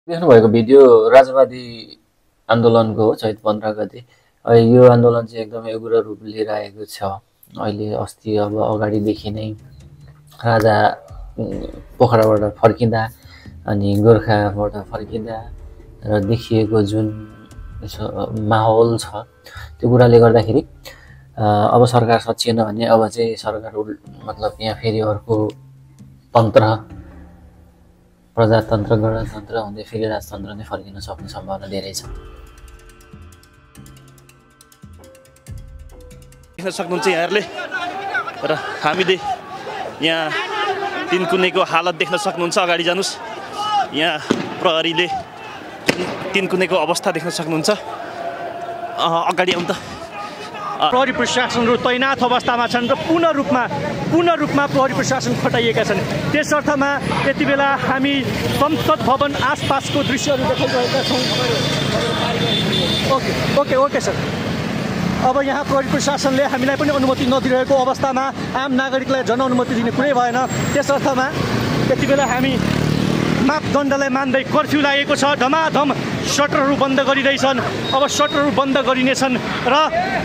देख्नुभएको भिडियो राजावादी आन्दोलनको हो चैत 15 गते। यो आन्दोलन चाहिँ एकदमै उग्र रूप लिएर आएको छ। अहिले अस्ति अब अगाडिदेखि नै राजा पोखराबाट फर्किँदा अनि गोर्खाबाट फर्किँदा र देखिएको जुन माहौल छ त्यो कुराले गर्दाखेरि अब सरकार सचिएन भने अब चाहिँ सरकार मतलब यहाँ फेरि अर्को तन्त्र प्रजातन्त्र गणतन्त्र हुँदै फेरि राजतन्त्र नै फर्किन सक्ने सम्भावना धेरै छ। देख्न सक्नुहुन्छ यहाँहरूले र हामीले यहाँ तिनकुनेको हालत देख्न सक्नुहुन्छ। अगाडि जानुस्, यहाँ प्रहरीले तिनकुनेको अवस्था देख्न सक्नुहुन्छ। अगाडि आउँ त। प्रहरी प्रशासनहरू तैनात अवस्थामा छन् र पूर्ण रूपमा प्रहरी प्रशासन खटाइएका छन्। त्यस अर्थमा यति बेला हामी संसद भवन आसपासको दृश्यहरू देखाइरहेका छौँ। Okay sir. अब यहाँ प्रहरी प्रशासनले हामीलाई पनि अनुमति नदिरहेको अवस्थामा आम नागरिकलाई जनअनुमति दिने कुरै भएन। त्यस अर्थमा यति बेला हामी मापदण्डलाई मान्दै कर्फ्यू लागेको छ। धमाधम सटरहरू बन्द गरिँदैछन्। अब सटरहरू बन्द गरिनेछन् र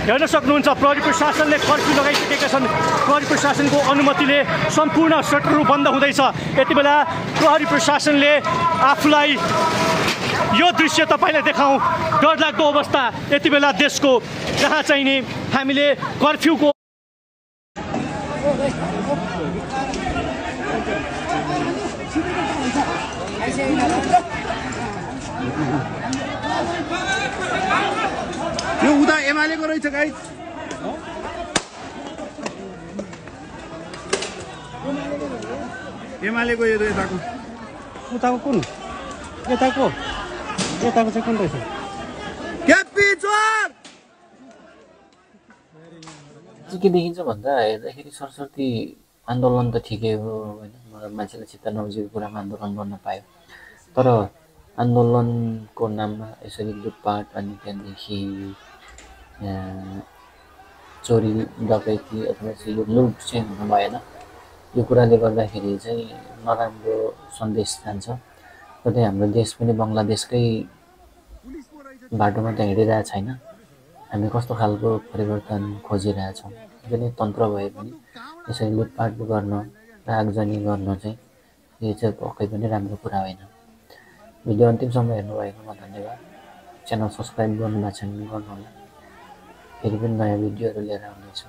हेर्न सक्नुहुन्छ प्रहरी प्रशासनले कर्फ्यू लगाइसकेका छन्। प्रहरी प्रशासनको अनुमतिले सम्पूर्ण सटरहरू बन्द हुँदैछ। यति बेला प्रहरी प्रशासनले आफूलाई यो दृश्य तपाईँलाई देखाउँ, डरलाग्दो अवस्था यति बेला देशको, जहाँ चाहिँ नि हामीले कर्फ्यूको यो उता एमालेको रहेछ गाइस। एमालेको यो यताको उताको कुन यताको चाहिँ कुन रहेछ? के देखिन्छ भन्दा हेर्दाखेरि सरस्वती आन्दोलन त ठिकै हो होइन, मान्छेले चित्त नबुझेको कुरामा आन्दोलन गर्न पायो। तर आन्दोलनको नाममा यसरी लुटपाट अनि त्यहाँदेखि चोरी डकैती अथवा चाहिँ यो लुट चाहिँ हुनु भएन। यो कुराले गर्दाखेरि चाहिँ नराम्रो सन्देश जान्छ। कतै हाम्रो देश पनि बङ्गलादेशकै बाटोमा त हिँडिरहेको छैन। हामी कस्तो खालको परिवर्तन खोजिरहेछौँ। जुनै तन्त्र भए पनि यसरी लुटपाट गर्न र आगजनी गर्न चाहिँ यो चाहिँ पक्कै पनि राम्रो कुरा होइन। भिडियो अन्तिमसम्म हेर्नुभएकोमा धन्यवाद। च्यानल सब्सक्राइब गर्नु भएको छैन गर्नुहोला। फेरि पनि नयाँ भिडियोहरू लिएर आउनेछु।